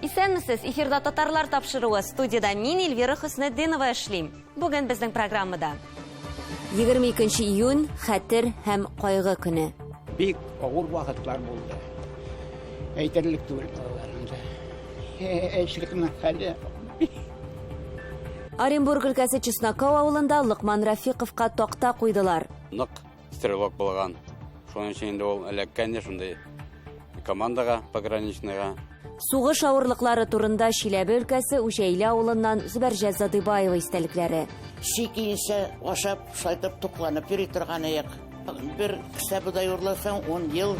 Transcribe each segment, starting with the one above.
Исәнмесез, эфирда Татарлар тапшыруы. Студиядә мин Эльвира Хөснетдинова эшлим. Бүген безнең программада 22 июнь хәтер һәм кайгы көне. Бик авыр вакытлар булды. Әйтерлек түгел балаларымда. Әчлекнең хәле. Оренбург өлкәсе Чесноков авылында Лыкман Рафиковка такта куйдылар. Нык стрелок булган. Шуның өчен инде ул эләккән дә шундый командага, пограничныйга. Сугыш авырлыклары турында Чиләбе өлкәсе Үҗәйле авылыннан Зөбәрҗәт Задыйбаева истәлекләре. Чи киенсә ашап, шайтып тукланып йөри торган аяк. Бер кесә бодай урласаң, 10 ел.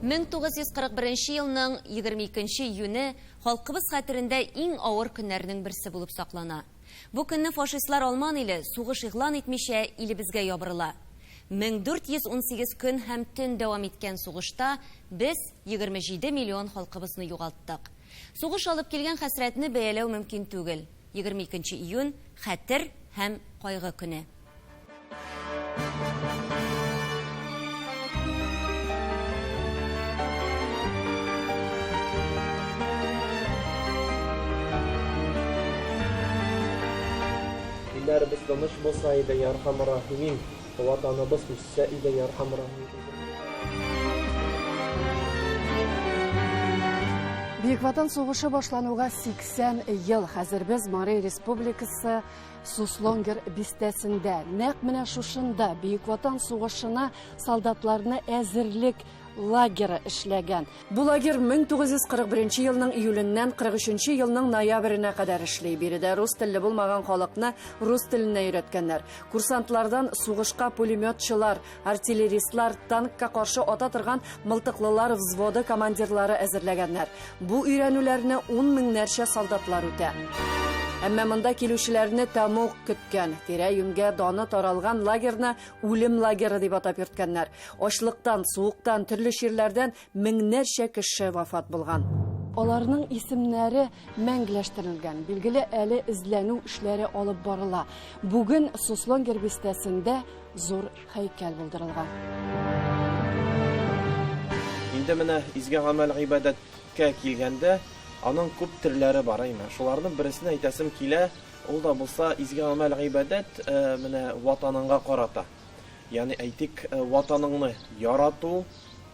1941 елның 22 июне халкыбыз хәтерендә иң авыр көннәрнең берсе булып саклана. Бу көнне фашистлар Алман иле сугыш игълан итмичә илебезгә ябырыла. 1418 көн һәм төн дәвам иткән сугышта без 27 миллион халкыбызны югалттык. Сугыш алып килгән хәсрәтне бәяләү мөмкин түгел. 22 июнь хәтер һәм кайгы көне. Илләребез тыныч булса иде, я архам рахимин. Ватаныбыз үссә иде, я архам рахимин. Бөек Ватан сугышы башлануга 80 ел. Хәзер без Мари Республикасы Суслонгер бистәсендә, нәкъ менә шушында Бөек Ватан сугышына солдатларны әзерлек лагеры эшләгән. Бу лагерь 1941 елның июленнән 43 елның ноябренә кадәр эшли. Биредә рус телле булмаган халыкны рус теленә өйрәткәннәр. Курсантлардан сугышка пулеметчылар, артиллеристлар, танкка каршы ата торган мылтыклылар взводы командирлары әзерләгәннәр. Бу өйрәнүләрне ун меңнәрчә солдатлар үтә. Әмма монда килүчеләрне тәмуг көткән. Тирә-юньгә даны таралган лагерьны үлем лагеры дип атап йөрткәннәр. Ачлыктан, суыктан, төрле чирләрдән меңнәрчә кеше вафат булган. Аларның исемнәре мәңгеләштерелгән. Билгеле, әле эзләнү эшләре алып барыла. Бүген Суслонгер бистәсендә зур һәйкәл булдырылган. Инде менә изге гамәл-гыйбадәткә килгәндә, аның күп төрләре бар, әйме. Шуларның бересен әйтәсем килә, ул да булса изге гамәл-гыйбадәт менә Ватаныңга карата. Ягъни, әйтик, Ватаныңны ярату,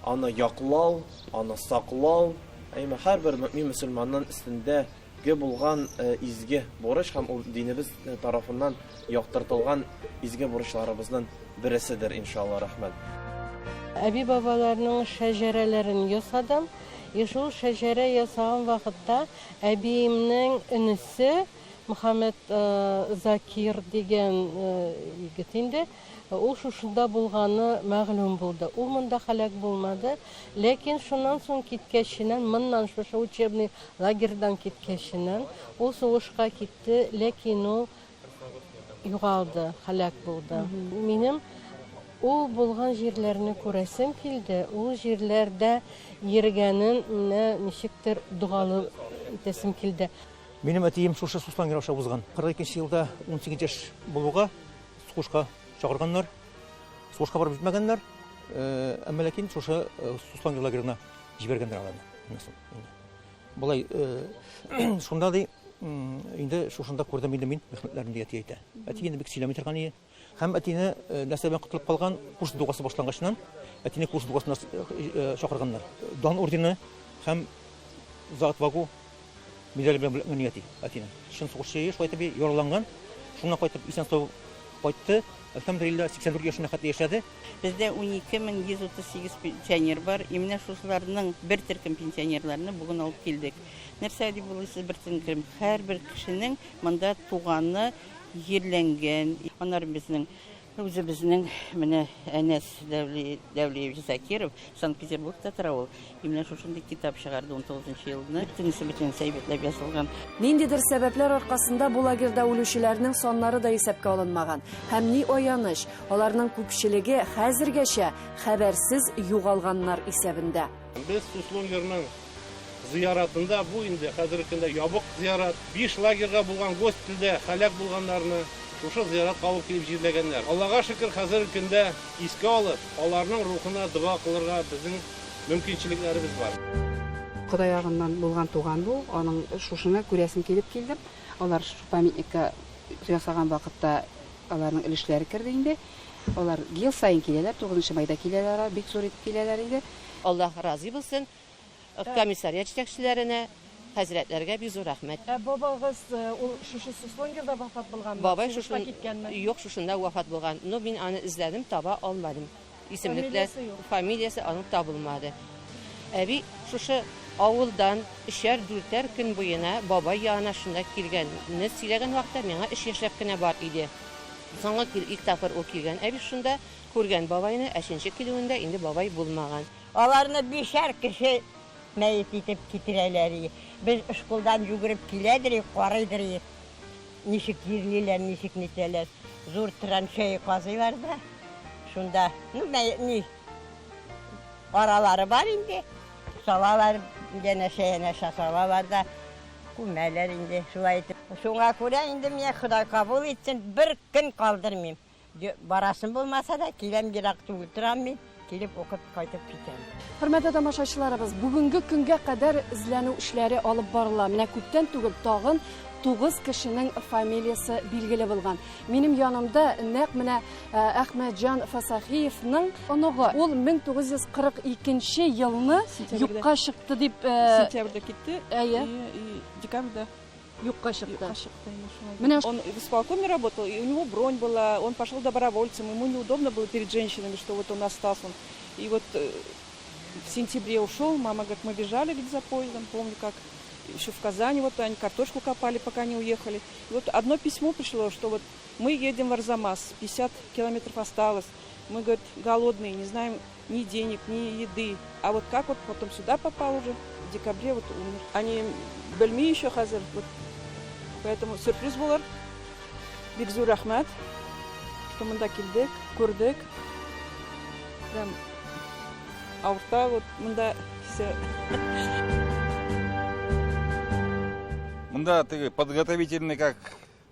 аны яклау, аны саклау, әйме, һәрбер мөэмин-мөселманның өстендә ге булган изге бурыч һәм ул динебез тарафыннан яктыртылган изге бурычларыбызның береседер, иншалла рахман. Әби-бабаларның шәҗәрәләрен ясадым. И шул шәҗәрә ясаган вакытта әбиемнең энесе Мөхәммәт Закир дигән егет инде, Ул шушында булганы мәгълүм булды. Ул монда һәлак булмады. Ләкин шуннан соң киткәченнән, моннан шушы учебный лагерьдан киткәченнән, ул сугышка китте, ләкин ул югалды, һәлак булды. Минем ул булган җирләрне күрәсем килде, ул җирләрдә йөргәнен менә ничектер догалы итәсем килде. Минем әтием шушы Суслонгер аша узган. 42 нче елда 18 яшь булуга сугышка чакырганнар. Сугышка барып җитмәгәннәр, әмма ләкин шушы Суслонгер лагерына җибәргәннәр аларны. Болай шунда ди, инде шушында күрдем инде мин михнәтләрне ди әти әйтә. Әти инде бик сөйләми торган иде. Һәм әтине нәрсә белән котылып калган, Курск дугасы башлангычыннан әтине Курск дугасына чакырганнар. Дан ордены һәм За отвагу медале белән бүләкләнгән әти, әтине. Чын сугышчы шулай итеп яраланган. Шуннан кайтып исән-сау кайтты. Әлхәмдүлилләһ, 84 яшенә хәтле яшәде. Бездә 12138 пенсионер бар. И менә шушыларның бер төркем пенсионерларны бүген алып килдек. Нәрсә дип уйлыйсыз бер төркем? Һәрбер кешенең монда туганы җирләнгән. Аннары безнең Үзебезнең менә Әнәс Дәүли, Дәүлиевич Закиров, Санкт-Петербургта тора ул. И менә шушындый китап чыгарды унтугызынчы елны. Бөтенесе бөтенесе әйбәтләп язылган. Ниндидер сәбәпләр аркасында бу лагерьда үлүчеләрнең саннары да исәпкә алынмаган. Һәм ни аяныч, аларның күпчелеге хәзергәчә хәбәрсез югалганнар исәбендә. Без Суслонгерның зыяратында, бу инде хәзерге көндә ябык зыярат, биш лагерьга булган госпитальдә һәлак булганнарны шушы зыяратка алып килеп җирләгәннәр. Аллага шөкер, хәзерге көндә искә алып, аларның рухына дога кылырга безнең мөмкинчелекләребез бар. Кода ягыннан булган туган бу, аның шушыны күрәсем килеп килдем. Алар шушы памятникка ясаган вакытта аларның өлешләре керде инде. Алар ел саен киләләр, 9 майда киләләр, алар бик зур итеп киләләр инде. Аллаһ разый булсын комиссариат җитәкчеләренә, хәзрәтләргә бик зур рәхмәт. Ә бабагыз ул шушы Суслонгерда вафат булганмы? Бабай Сугышка шушын киткәнме? Юк, шушында вафат булган. Но мин аны эзләдем, таба алмадым. Исемлекләр, Фамилиясе юк. фамилиясе аның табылмады. Әби шушы авылдан өчәр, дүртәр көн буена бабай янына шунда килгәнне сөйләгән вакытта миңа 3 яшьләп кенә бар иде. Соңгы ил ик тапкыр ул килгән әби шунда күргән бабайны, ә өченче килүендә инде бабай булмаган. Аларны бишәр кеше мәет итеп китерәләр. Без школдан йөгереп киләдер, карыйдыр. Ничек җирлиләр, ничек нитәләр. Зур траншея казыйлар да. Шунда, ну, ни, аралары бар инде. Салалар, янәшә-янәшә салалар да күмәләр инде шулай итеп. Шуңа күрә инде миңа Ходай кабул итсен, бер көн калдырмыйм. Барасым булмаса да, киләм, ерак түгел торам мин, килеп укып кайтып китәм. Хөрмәтле тамашачыларыбыз, бүгенге көнгә кадәр эзләнү эшләре алып барыла. Менә күптән түгел тагын 9 кешенең фамилиясе билгеле булган. Минем янымда нәкъ менә Әхмәтҗан Фасахиевның оныгы. Ул 1942 елны юкка чыкты дип, Сентябрьдә китте. Әйе. И декабрьдә юкка чыкты. Юкка чыкты инде шулай. Менә Он в исполкоме работал, и у него бронь была, он пошел добровольцем, ему неудобно было перед женщинами, что вот он остался. И вот в сентябре ушел, мама говорит, мы бежали, говорит, за поездом, помню как, еще в Казани вот они картошку копали, пока не уехали. И вот одно письмо пришло, что вот мы едем в Арзамас, 50 километров осталось, мы, говорит, голодные, не знаем ни денег, ни еды. А вот как вот потом сюда попал уже, в декабре вот умер. Они белми еще хәзер, вот. Поэтому сюрприз булыр. Бик зур рәхмәт, что монда килдек, күрдек. Прям авырта вот монда все. Монда теге подготовительный как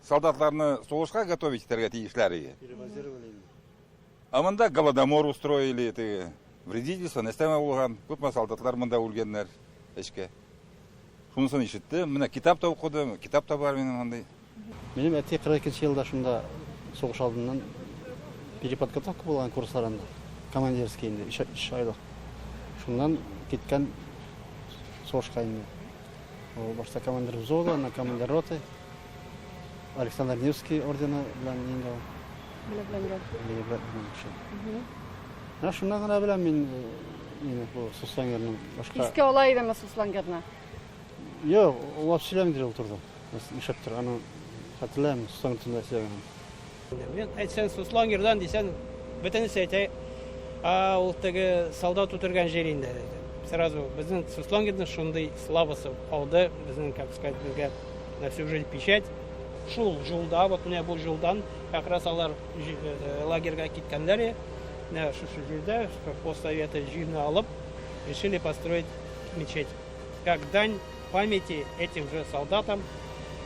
солдатларны сугышка готовить итәргә тиешләр иде. А монда голодомор устроили, теге вредительство нәрсә булган, күпме солдатлар монда үлгәннәр эшкә. Шунысын ишеттем, менә китап та укыдым, китап та бар минем андый. Минем әти 42 елда шунда сугыш алдыннан переподготовка булган курсларында, командирский инде, өч айлык. Шуннан киткән сугышка инде. Ул башта командир взвода, аннан командир роты. Александр Невский ордены белән инде ул. Бүләкләнгән. Бүләкләнгән кеше. Менә шуннан гына беләм мин инде бу Суслонгерның башка. Искә ала идеме Суслонгерны? Юк, ул сөйләмидер ул турыда. Нишләптер, аны хәтерләмим, Суслонгер турында сөйләгәнен. Мин әйтсәң Суслонгердан дисәң, бөтенесе әйтә, а ул теге солдат үтергән җир инде. Сразу безнең Суслонгерның шундый славасы калды, безнең, как сказать, безгә на всю жизнь печать. Шул юлда, вот менә бу юлдан как раз алар лагерьга киткәннәр, менә шушы җирдә поссоветы җирне алып, решили построить мечеть. Как дань памяти этим же солдатам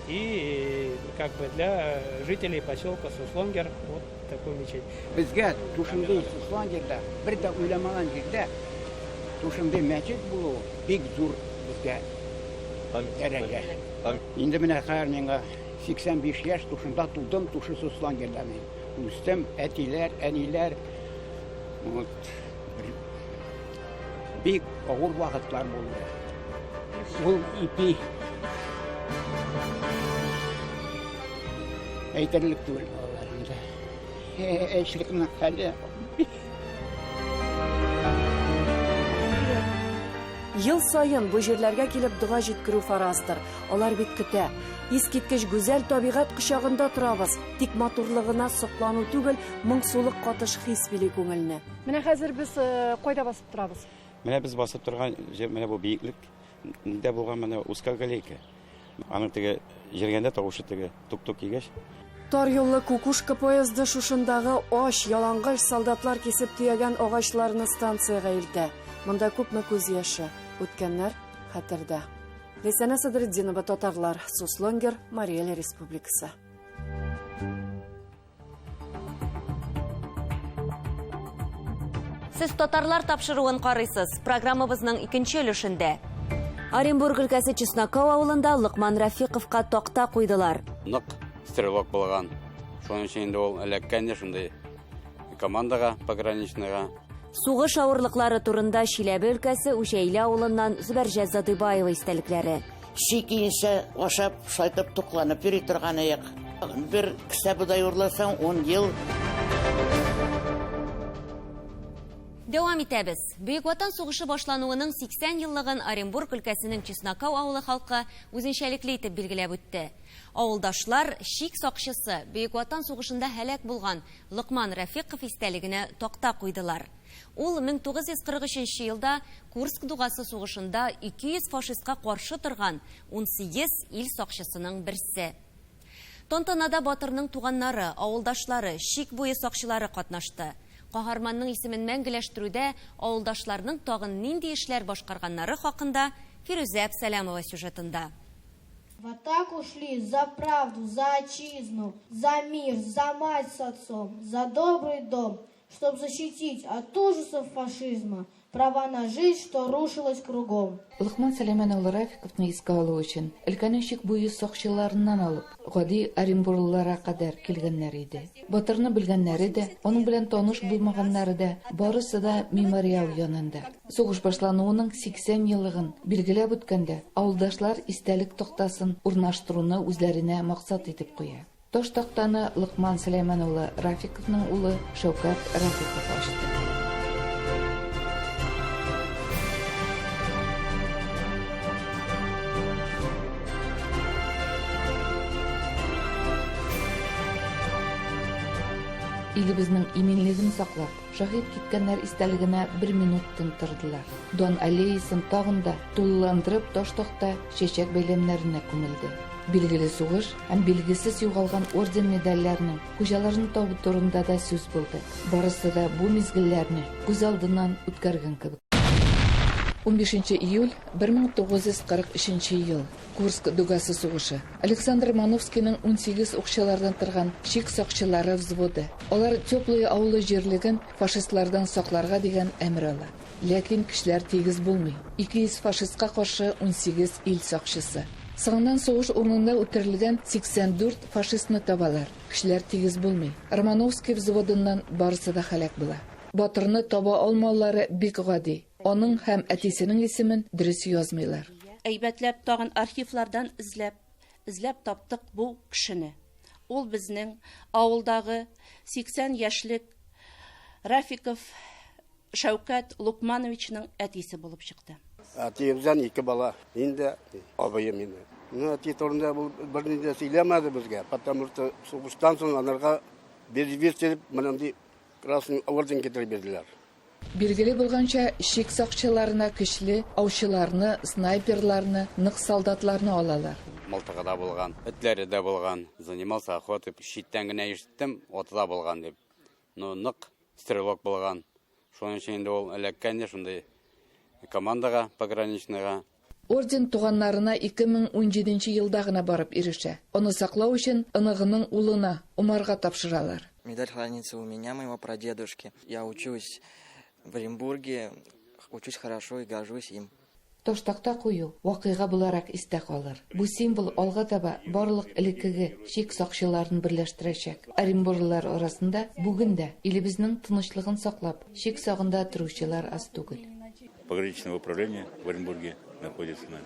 и как бы для жителей поселка Суслонгер вот такую мечеть. Безгә шушындый Суслонгерда бер дә уйламаган җирдә шушындый мәчет булу бик зур безгә дәрәҗә. Инде менә хәзер миңа 85 яшь, шушында тудым, шушы Суслонгерда мин үстем, әтиләр, әниләр. Вот. Бик авыр вакытлар булды. Ул ипи әйтерлек түгел балалар инде. Эшлекнең хәле. Ел саен бу җирләргә килеп дога җиткерү фараздыр. Алар бит көтә. Искиткеч гүзәл табигать кочагында торабыз. Тик матурлыгына соклану түгел, моңсулык катыш хис били күңелне. Менә хәзер без кайда басып торабыз? Менә без басып торган җир, менә бу биеклек дә булган менә узкоголейка. Аның теге җиргәндә тавышы теге тук-тук кигәч. Тар юллы кукушка поезды шушындагы ач, ялангач солдатлар кисеп төягән агачларны станциягә илтә. Монда күпме күз яше, үткәннәр хәтердә. Ләйсәнә Садретдинова, Татарлар, Суслонгер, Марий Эл Республикасы. Сез татарлар тапшыруын карыйсыз. Программабызның икенче өлешендә. Оренбург өлкәсе Чеснокау авылында Локман Рафиковка такта куйдылар. Нык стрелок булган. Шуның өчен инде ул эләккән дә шундый командага, пограничныйга. Сугыш авырлыклары турында Чиләбе өлкәсе Үҗәйле авылыннан Зөбәрҗәт Задыйбаева истәлекләре. Чи киенчә ашап, шайтып тукланып йөри торган ыек. Бер кесә бодай урласаң, ун ел. Дәвам итәбез. Бөек Ватан сугышы башлануының 80 еллыгын Оренбург өлкәсенең Чеснокау авылы халкы үзенчәлекле итеп билгеләп үтте. Авылдашлар чик сакчысы, Бөек Ватан сугышында һәлак булган Локман Рәфиков истәлегенә такта куйдылар. Ул 1943 елда Курск дугасы сугышында 200 фашистка каршы торган 18 ил сакчысының берсе. Тантанада батырның туганнары, авылдашлары, чик буе сакчылары катнашты. Каһарманның исемен мәңгеләштерүдә авылдашларның тагын нинди эшләр башкарганнары хакында Фирүзә Әпсәләмова сюжетында. В атаку шли за правду, за отчизну, за мир, за мать с отцом, за добрый дом, чтоб защитить от ужасов фашизма права на жизнь, что рушилось кругом. Локман Сөләйман улы Рафиковны искә алу өчен өлкәнең чик буе сакчыларыннан алып, гади оренбурлыларга кадәр килгәннәр иде. Батырны белгәннәре дә, аның белән таныш булмаганнары да, барысы да мемориал янында. Сугыш башлануының 80 еллыгын билгеләп үткәндә, авылдашлар истәлек тактасын урнаштыруны үзләренә максат итеп куя. Таш тактаны Локман Сөләйман улы Рафиковның улы Шәүкәт Рафиков ачты. Илебезнең иминлеген саклап, шаһит киткәннәр истәлегенә бер минут тын тордылар. Дан аллеясын тагын да тулыландырып таш такта чәчәк бәйләмнәренә күмелде. Билгеле сугыш һәм билгесез югалган орден-медальләрнең хуҗаларын табу турында да сүз булды. Барысы да бу мизгелләрне күз алдыннан үткәргән кебек. 15 июль 1943 ел. Курск дугасы сугышы. Александр Романовскийның 18 укчылардан торган чик сакчылары взводы. Алар Теплое авылы җирлеген фашистлардан сакларга дигән әмер ала. Ләкин көчләр тигез булмый. 200 фашистка каршы 18 ил сакчысы. Соңыннан сугыш урынында үтерелгән 84 фашистны табалар. Көчләр тигез булмый. Романовский взводыннан барысы да һәлак була. Батырны таба алмаулары бик гади. Аның һәм әтисенең исемен дөрес язмыйлар. Әйбәтләп тагын архивлардан эзләп, эзләп таптык бу кешене. Ул безнең авылдагы 80 яшьлек Рафиков Шәүкәт Лукмановичның әтисе булып чыкты. Әтиебездән ике бала, мин дә, абыем инде. Ну, әти турында ул берни дә сөйләмәде безгә, потому что сугыштан соң анарга без дип мондый красный орден китереп бирделәр. Билгеле булганча, чик сакчыларына көчле аучыларны, снайперларны, нык солдатларны алалар. Мылтыгы да булган, этләре дә булган. Занимался охотой, читтән генә ишеттем, аты да булган дип. Но нык стрелок булган. Шуның өчен инде ул эләккән дә шундый командага, пограничныйга. Орден туганнарына 2017 елда гына барып ирешә. Аны саклау өчен оныгының улына, Умарга тапшыралар. Медаль хранится у меня, моего прадедушки. Я учусь в Оренбурге, учусь хорошо и горжусь им. Таштакта кую вакыйга буларак истә калыр. Бу символ алга таба барлык элеккеге чик сакчыларын берләштерәчәк. Оренбурлылар арасында бүген дә илебезнең тынычлыгын саклап, чик сагында торучылар аз түгел. Пограничное управление в Оренбурге находится, на,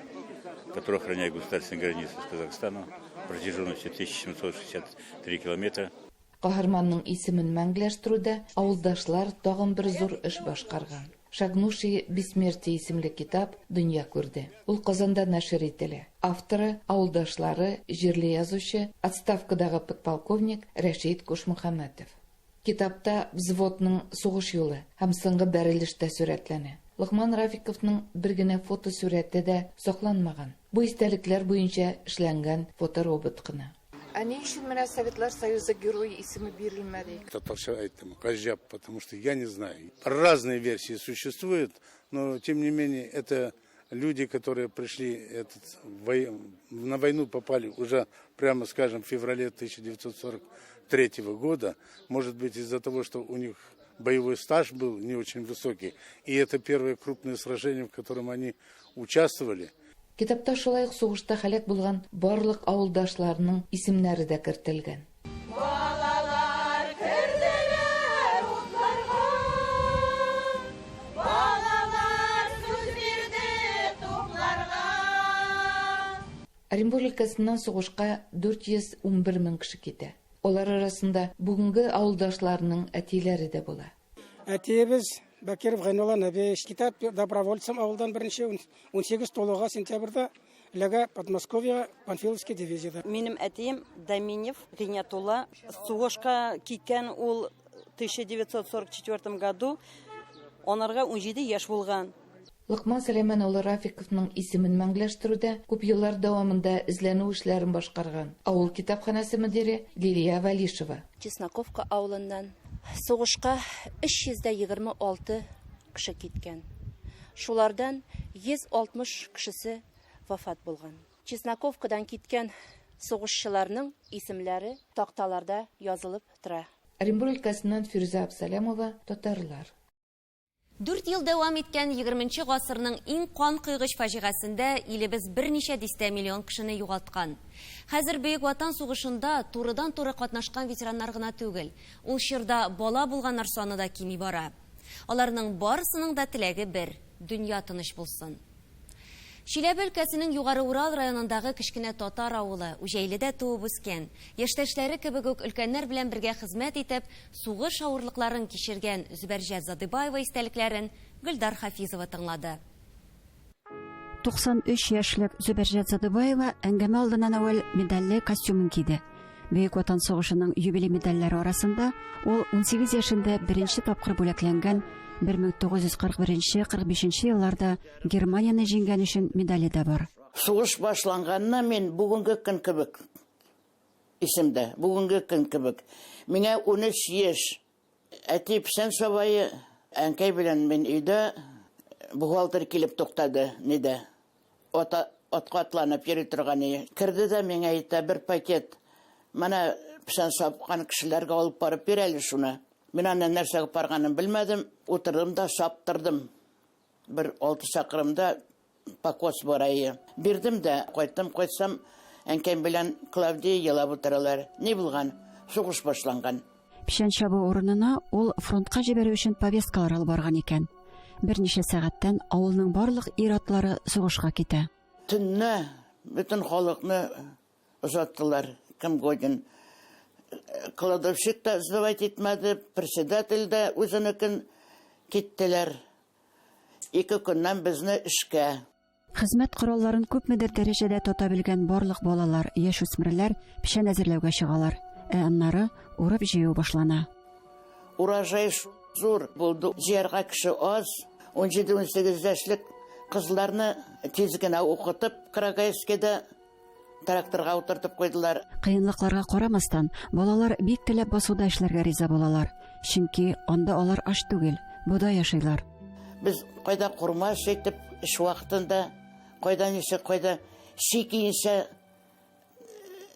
которое охраняет государственную границу с Казахстаном протяженностью 1763 километра. Каһарманның исемен мәңгеләштерүдә авылдашлар тагын бер зур эш башкарган. Шагнувшие бессмертие исемле китап дөнья күрде. Ул Казанда нәшер ителә. Авторы авылдашлары, җирле язучы, отставкадагы подполковник Рәшит Кушмөхәммәтов. Китапта взводның сугыш юлы һәм соңгы бәрелеш тә сурәтләнә. Локман Рафиковның бер генә фотосурәте дә сакланмаган. Бу истәлекләр буенча эшләнгән фоторобот кына. Ә ни өчен менә Советлар Союзы герое исеме бирелмәде? Татарча әйттем, гаҗәп, потому что я не знаю. Разные версии существуют, но тем не менее это люди, которые пришли этот, на войну попали уже, прямо скажем, в феврале 1943 года. Может быть, из-за того, что у них боевой стаж был не очень высокий. И это первое крупное сражение, в котором они участвовали. Китапта шулай ук сугышта һәлак булган барлык авылдашларының исемнәре дә кертелгән. Балалар керделәр утларга, Балалар сүз бирде тупларга. Оренбур өлкәсеннән сугышка 411 мең кеше китә. Алар арасында бүгенге авылдашларының әтиләре дә була. Әтиебез Бакиров Гайнулла Нәбиевич китә добровольцем авылдан беренче 18 тулуга сентябрьдә эләгә Подмосковьега Панфиловский дивизиядә. Минем әтием Даминев Гыйнятулла сугышка киткән ул 1944 году, анарга 17 яшь булган. Локман Сөләйман улы Рафиковның исемен мәңгеләштерүдә күп еллар дәвамында эзләнү эшләрен башкарган авыл китапханәсе мөдире Лилия Вәлишева. Чесноковка авылыннан сугышка 326 кеше киткән. Шулардан 160 кешесе вафат булган. Чесноковкадан киткән сугышчыларның исемләре такталарда язылып тора. Оренбур өлкәсеннән Фирүзә Абсалямова, Татарлар. Дүрт ел дәвам иткән егерменче гасырның иң канкойгыч фаҗигасендә илебез берничә дистә миллион кешене югалткан. Хәзер Бөек Ватан сугышында турыдан-туры катнашкан ветераннар гына түгел, ул чорда бала булганнар саны да кими бара. Аларның барысының да теләге бер, дөнья тыныч булсын. Чиләбе өлкәсенең Югары Урал районындагы кечкенә татар авылы Үҗәйледә туып үскән, яшьтәшләре кебек үк өлкәннәр белән бергә хезмәт итеп, сугыш авырлыкларын кичергән Зөбәрҗәт Задыбаева истәлекләрен Гөлдар Хафизова тыңлады. 93 яшьлек Зөбәрҗәт Задыбаева әңгәмә алдыннан әүвәл медальле костюмын киде. Бөек Ватан сугышының юбилей медальләре арасында ул 18 яшендә беренче тапкыр бүләкләнгән 1941-45 елларда Германияне җиңгән өчен медале дә бар. Сугыш башланганны мин бүгенге көн кебек исемдә, бүгенге көн кебек. Миңа 13 яшь. Әти печән сабае, әнкәй белән мин өйдә, бухгалтер килеп туктады, нидә, ата, атка атланып йөри торган ие. Керде дә миңа әйтә, бер пакет, менә печән сапкан кешеләргә алып барып бир әле шуны. Мин аны нәрсәгә барганын белмәдем, утырдым да саптырдым. Бер алты чакрымда покос бар ие. Бирдем дә кайттым, кайтсам, әнкәм белән Клавдия елап утыралар. Ни булган? Сугыш башланган. Печән чабу урынына ул фронтка җибәрү өчен повесткалар алып барган икән. Берничә сәгатьтән авылның барлык ир-атлары сугышка китә. Төнне бөтен халыкны озаттылар, кем годен. Кладовщик та сдавать итмәде, председатель дә үзенекен киттеләр. Ике көннән безне эшкә. Хезмәт коралларын күпмедер дәрәҗәдә тота белгән барлык балалар, яшүсмерләр печән әзерләүгә чыгалар. Ә аннары урып-җыю башлана. Урожай зур булды, җыярга кеше аз. Унҗиде-унсигез яшьлек кызларны тиз генә укытып, Карагаевскида тракторга утыртып куйдылар. Кыенлыкларга карамастан, балалар бик теләп басуда эшләргә риза булалар. Чөнки анда алар ач түгел, бодай ашыйлар. Без кайда курма итеп эш вакытында, кайда ничек, кайда чи киенчә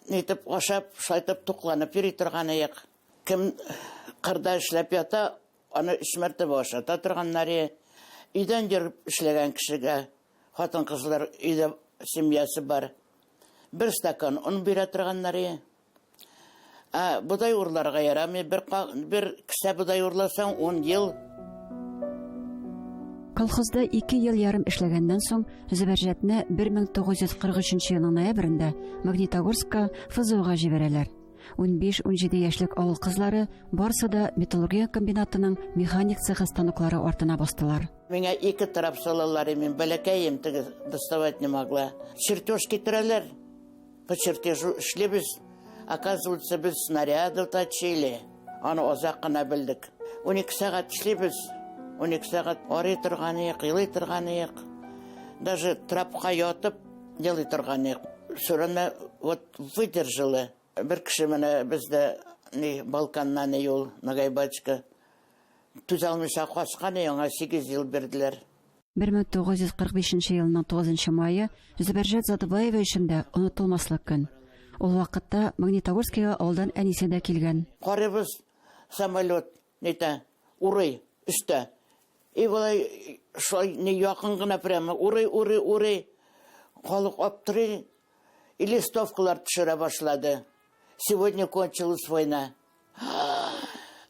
нитеп ашап, шайтып тукланып йөри торган идек. Кем кырда эшләп ята, аны өч мәртәбә ашата торганнар. Өйдән йөреп эшләгән кешегә хатын-кызлар өйдә семьясы бар. Бер стакан он бирә торганнар. Ә бодай урларга ярамый. Бер, бер кесә бодай урласаң, 10 ел. Колхозда ике ел ярым эшләгәннән соң, Зөбәрҗәтне 1943 елның ноябрендә Магнитогорскка ФЗОга җибәрәләр. 15-17 яшьлек авыл кызлары барсы да металлургия комбинатының механик цехы станоклары артына бастылар. Миңа ике трап салалар, мин бәләкәем, теге доставать не могла. Чертеж китерәләр. По чертежу эшлибез. Оказывается, без снаряды точили. Аны озак кына белдек. 12 сәгать эшлибез. 12 сәгать арый торган идек, елый торган идек. Даже трапка ятып елый торган идек. Все равно вот выдержала. Бер кеше менә бездә ни Балканнан ни ул Нагайбачка. Түзә алмыйча качкан, аңа 8 ел бирделәр. 1945 елның 9 мае Зөбәрҗәт Задыбаева өчен дә онытылмаслык көн. Ул вакытта Магнитогорскига авылдан әнисе дә килгән. Карыйбыз, самолет нитә, Урый өстә. И болай шулай не якын гына прямо урый, урый, урый. Халык аптырый. И листовкалар төшерә башлады. Сегодня кончилась война.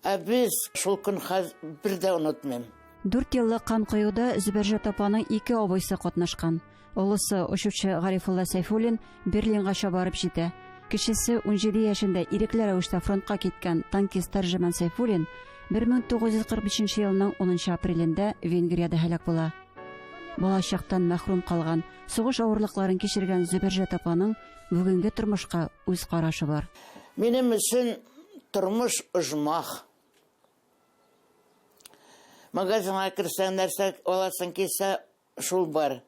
Ә без шул көн хәз бер дә онытмыйм. Дүрт еллык кан коюда Зөбәрҗәт апаның ике абыйсы катнашкан. Олысы, очучы Гарифулла Сәйфуллин Берлингача барып җитә. Кечесе, 17 яшендә ирекле рәвештә фронтка киткән танкист Тәрҗеман Сәйфуллин 1945 елның 10 апрелендә Венгриядә һәлак була. Балачактан мәхрүм калган, сугыш авырлыкларын кичергән Зөбәрҗәт апаның бүгенге тормышка үз карашы бар. Минем өчен тормыш оҗмах. Магазинга керсәң, нәрсә аласың килсә, шул бар.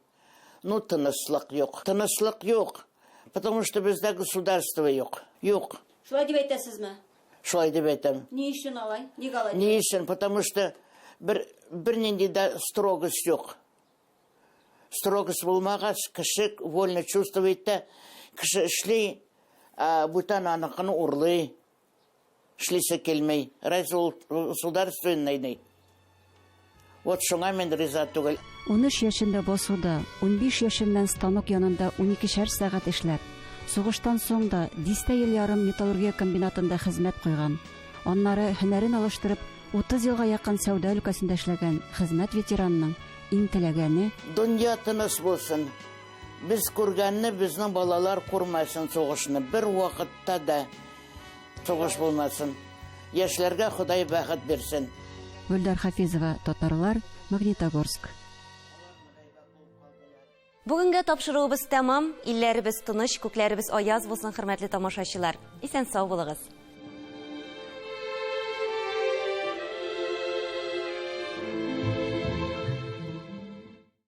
Ну, тынычлык юк. Тынычлык юк. Потому что бездә государство юк. Юк. Шулай дип әйтәсезме? Шулай дип әйтәм. Ни өчен алай? Ник алай? Ни өчен? Потому что бер бернинди дә строгость юк. Строгость булмагач, кеше вольно чувствует да, кеше эшли, ә бүтән аныкын урлый. Эшлисе килми. Разве ул государственный ни? Вот шуңа мин риза түгел. 13 яшендә басуда, 15 яшеннән станок янында уникешәр сәгать эшләп, сугыштан соң да дистә ел ярым металлургия комбинатында хезмәт куйган, аннары һөнәрен алыштырып, 30 елга якын сәүдә өлкәсендә эшләгән хезмәт ветеранының иң теләгәне, Дөнья тыныч булсын. Без күргәнне безнең балалар күрмәсен сугышны. Бер вакытта да сугыш булмасын. Яшьләргә Ходай бәхет бирсен. Гөлдар Хафизова, Татарлар, Магнитогорск. Бүгенге тапшыруыбыз тәмам. Илләребез тыныч, күкләребез аяз булсын, хөрмәтле тамашачылар. Исән сау булыгыз.